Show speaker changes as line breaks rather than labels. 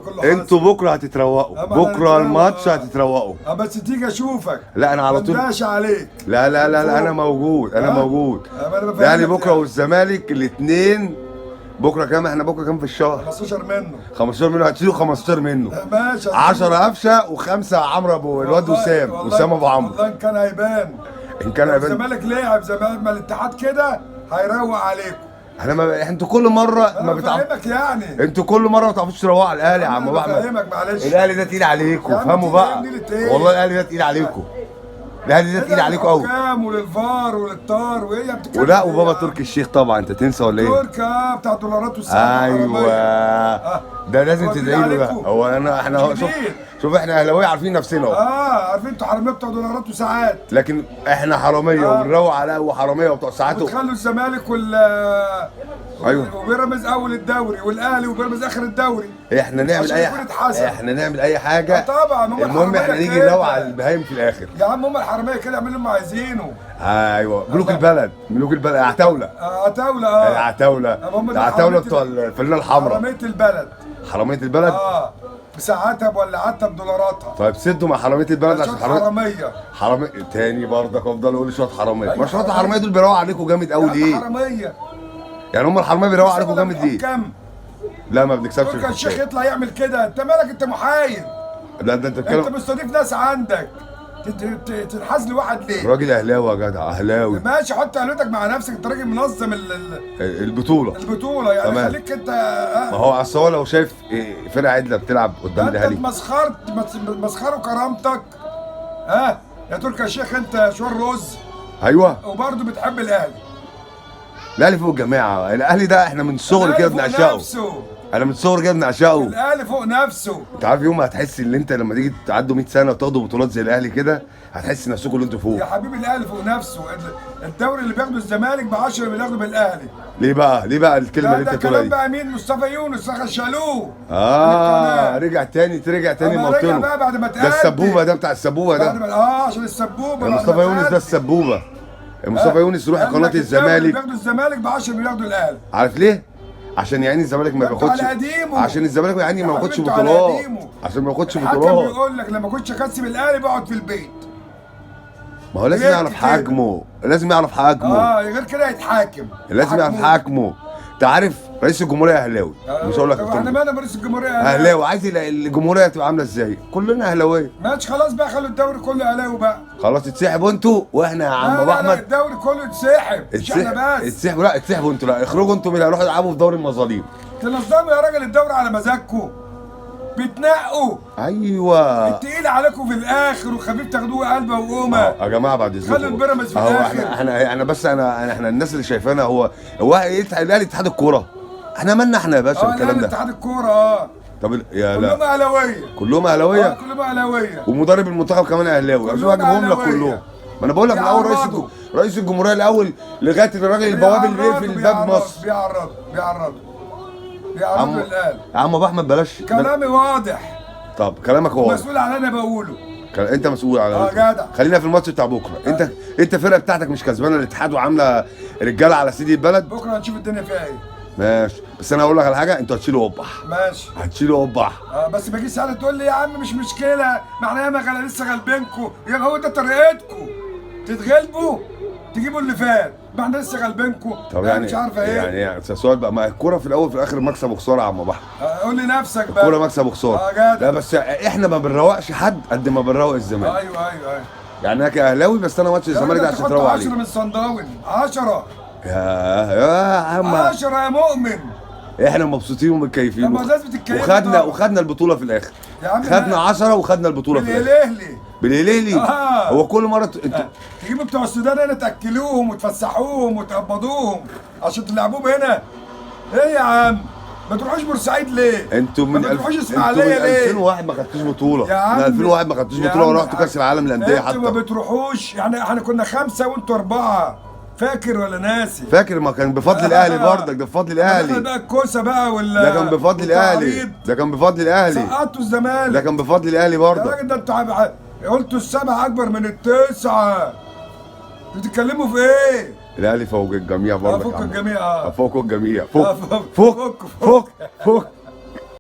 كله.
انتوا بكره هتتروقوا،
أما أنا
بكره
هنتروق،
الماتش
آه.
هتتروقوا.
اه بس تيجي اشوفك.
لا انا على طول.
ماشي عليك.
لا لا لا لا، انا موجود، انا
آه.
موجود.
آه، ما أنا بفهمك
الاهلي بكره
يعني.
والزمالك الاثنين بكره. كام احنا بكره؟ كام في الشهر؟
15 منه.
15 منه، هتشيلوا 15 منه.
ماشي.
10 قفشه وخمسة عمرو ابو الواد وسام، وسام ابو عمرو.
والله ان كان هيبان.
ان كان
لو
هيبان.
الزمالك لعب زي ما الاتحاد كده هيروق عليكم.
احنا ما انتوا كل مرة
انا
ما بتعرف
بفهمك يعني.
انتوا كل مرة ما بتعرفوش تروقوا على الاهلي يا عم
أنا
ابو احمد.
بفهمك معلش.
الاهلي ده تقيل عليكم،
يا عم
افهموا
تقيل
بقى.
إيه؟ نيلة إيه؟
والله الاهلي ده تقيل عليكم، الاهلي ده تقيل عليكم قوي.
كام وللفار وللطار وايه بتتكلم
ولا
إيه
وبابا
يا عم؟
تركي الشيخ طبعا، انت تنسى ولا ايه؟
تركي بتاع دولارات والساعات.
ايوه ده لازم
هو تقيل
تدعي له ده.
عليكم.
هو انا احنا
مش
شوف
جديد.
شوف احنا اهلاويه عارفين نفسنا اهو.
اه عارفين انتوا حرامية بتوع دولارات وساعات.
لكن احنا حرامية
آه.
وبنروق على وحراميه وبتوع ساعات
وتخلوا الزمالك وال
أيوة.
وبيراميدز اول الدوري والاهلي وبيراميدز اخر الدوري.
احنا نعمل
عشان
اي
يكون اتحسب.
احنا نعمل اي حاجة.
آه طبعا، هم
المهم احنا
الحرامية
نيجي
كده.
نروق على البهايم في الاخر.
يا عم هم الحرامية كده يعملوا اللي هم عايزينه.
ايوه ملوك البلد، ملوك البلد العتاوله.
عتاوله. اه
العتاوله،
هم دول
العتاوله
حرامية
بتوع الفانله الحمراء.
حرامية البلد.
حرامية البلد.
اه بساعاتها بولعاتها بدولاراتها.
طيب سدوا مع حرامية البلد عشان
شوية
حرامية
حرامية.
حرامية تاني برضك افضل اقول شوية حرامية.
أيوة
ما شوية
حرامية.
الحرامية دول بيروقوا عليكم جامد قوي
يا عم
ليه؟
حرامية.
يعني هم الحرامية بيروقوا عليكم جامد ليه؟
كم؟
لا ما بنكسبش
تركي الشيخ
الحكام.
يطلع يعمل كده، انت مالك؟ انت محايد.
لا ده انت
انت
بتتكلم.
مستضيف ناس عندك تنحاز لواحد ليه؟
راجل اهلاوي يا جدع، اهلاوي.
ماشي حط قلوتك مع نفسك، انت راجل منظم
البطولة.
البطولة يعني.
تمام.
خليك انت
ما هو اصل هو لو شايف إيه، فرقه عدله بتلعب قدام
انت
الاهلي.
اتمسخرت، مسخروا كرامتك. ها يا تركي يا شيخ انت شوال رز.
ايوه
وبرضه بتحب الاهلي.
الاهلي فوق الجماعة، الاهلي ده احنا من الصغر كده
الاهلي فوق
بنعشقه.
نفسه.
انا من الصغر كده بنعشقه.
الاهلي فوق نفسه.
انت عارف يوم ما هتحس ان انت لما تيجي تعدوا 100 سنة وتاخدوا بطولات زي الاهلي كده هتحس نفسكم اللي انتوا
يا
فوق.
حبيبي الاهلي فوق نفسه. الدوري اللي بياخده الزمالك ب 10 اللي بياخده بالاهلي.
ليه بقى؟ ليه بقى الكلمة
لا
اللي
ده
انت بتقولها
كلام
دي؟
بقى مين؟ مصطفى يونس دخل شالوه.
اه
من القناة.
رجع تاني، ترجع تاني
أما رجع
موطنه.
بقى بعد ما
ده
اتأدب.
السبوبه ده، بتاع السبوبه
بعد
ده.
ما عشان السبوبه بعد ما
مصطفى يونس ده
اتأدب.
السبوبه. مصطفى يونس يروح
قال
قناة
لك الدوري اللي
الزمالك.
بياخده الزمالك ب 10 بياخده الاهلي.
عارف ليه؟ عشان يعني الزمالك ما
ده انتوا
بياخدش
على قديمة.
عشان الزمالك يعني
يا
ما
حبيبي
بياخدش
انتوا على
بطولات.
قديمة.
عشان ما ياخدش
الحكم
بطولات.
بيقول لك لما كنتش اكسب الاهلي بقعد في البيت.
ما هو لازم
غير
يعرف
كده.
حجمه، لازم يعرف حجمه.
اه غير كده هيتحاكم.
لازم يعرف
حاكمه.
حجمه. انت عارف رئيس الجمهورية اهلاوي، مش هقول لك
طب
أكتر
احنا
من
مالنا برئيس الجمهورية؟
اهلاوي. عايز الجمهورية تبقى عامله ازاي؟ كلنا اهلاويه.
ماشي خلاص بقى، خلوا الدوري كله اهلاوي بقى.
خلاص اتسحبوا انتوا واحنا يا عم
لا
ابو
لا لا،
احمد.
الدوري كله اتسحب مش احنا بس.
اتسحبوا، لا اتسحبوا انتوا، لا اخرجوا انتوا من، روحوا العبوا في دوري المظالم.
تنظموا يا راجل الدوري على مزاجكم. بتنقوا
ايوه
التقيل عليكم في الاخر وخفيف تاخدوه قلبه وقومه.
يا جماعة بعد اذنكم
خلوا البيراميدز في
اهو
الآخر.
احنا بس انا احنا الناس اللي شايفانا هو ايه الاهلي اتحاد الكورة؟ احنا مالنا احنا يا باشا الكلام
الاهلي
ده؟
اتحاد الكورة.
طب يا
كلهم
لا
اهلاويه.
كلهم اهلاويه.
كلهم اهلاويه.
ومدرب المنتخب كمان اهلاوي. اشوف
كلهم
اجيبهم لك
أهلاوية.
كلهم. ما انا بقول لك من اول رئيس
بيعرضوا.
رئيس الجمهورية الاول لغاية الراجل البواب اللي بيقفل
بيعرضوا،
باب مصر.
بيعرضوا بيعرضوا بيعرضوا
عم
للاهلي.
يا عم ابو احمد بلاش
كلامي واضح.
طب كلامك واضح.
مسؤول على اللي انا بقوله.
انت مسؤول على
جدع.
خلينا في الماتش بتاع بكره. انت الفرقة بتاعتك مش كسبانه الاتحاد وعامله رجاله على سيدي البلد.
بكره هنشوف الدنيا فيها ايه.
ماشي بس انا هقول لك على حاجة، انتوا هتشيلوا قبح.
ماشي.
هتشيلوا قبح.
بس ما تجيش ساعتها تقول لي يا عم مش مشكلة، ما احنا ياما لسه غالبينكم. يا هو ده طريقتكم تتغلبوا تجيبوا اللي فات، ما احنا لسه غالبينكم.
طب يعني
مش عارفه ايه.
يعني سؤال بقى، ما الكورة في الاول وفي الاخر مكسب وخسارة يا عم بحر.
قول لي نفسك بقى.
الكورة مكسب وخسارة.
جدع.
لا بس احنا ما بنروقش حد قد ما بنروق الزمالك.
ايوه ايوه ايوه.
يعني انا كاهلاوي بس انا ماتش الزمالك ده عشان تروق عليه.
10 من صن داون 10.
يا عم
10 يا مؤمن.
احنا مبسوطين ومتكيفين.
طب ما لازم تتكيفوا
وخدنا
طبعا.
وخدنا البطولة في الاخر.
يا عم
خدنا 10 وخدنا البطولة في الاخر.
بالاهلي.
بالهليلي.
آه.
هو كل مرة انتوا
تجيبوا بتوع السودان هنا تاكلوهم وتفسحوهم وتقبضوهم عشان تلعبوهم هنا. ايه يا عم؟ ما تروحوش بورسعيد ليه؟
انتوا من
ما تروحوش
انتوا من
اسماعيليه ليه؟
2001 ما خدتوش بطوله.
يا عم
من 2001 ما خدتوش
يا
بطوله
عم
ولا رحتوا كاس العالم للاندية
انتوا ما
حتى.
بتروحوش، احنا كنا 5 وانتوا 4، فاكر ولا ناسي؟
فاكر ما كان بفضل الاهلي برضك، ده بفضل
دخل
الاهلي.
بقى الكوسه بقى ولا
ده كان بفضل الاهلي،
والتعريض.
ده كان بفضل الاهلي،
سقطوا الزمالك.
ده كان بفضل الاهلي
يا
برضك.
راجل ده انتوا قلتوا السبعة اكبر من التسعة. انتوا بتتكلموا في ايه؟
الاهلي فوق الجميع برضك
فوق
يا عم.
الجميع،
فوق الجميع، فوق
فوق
فوق
فوق
فوق فوق.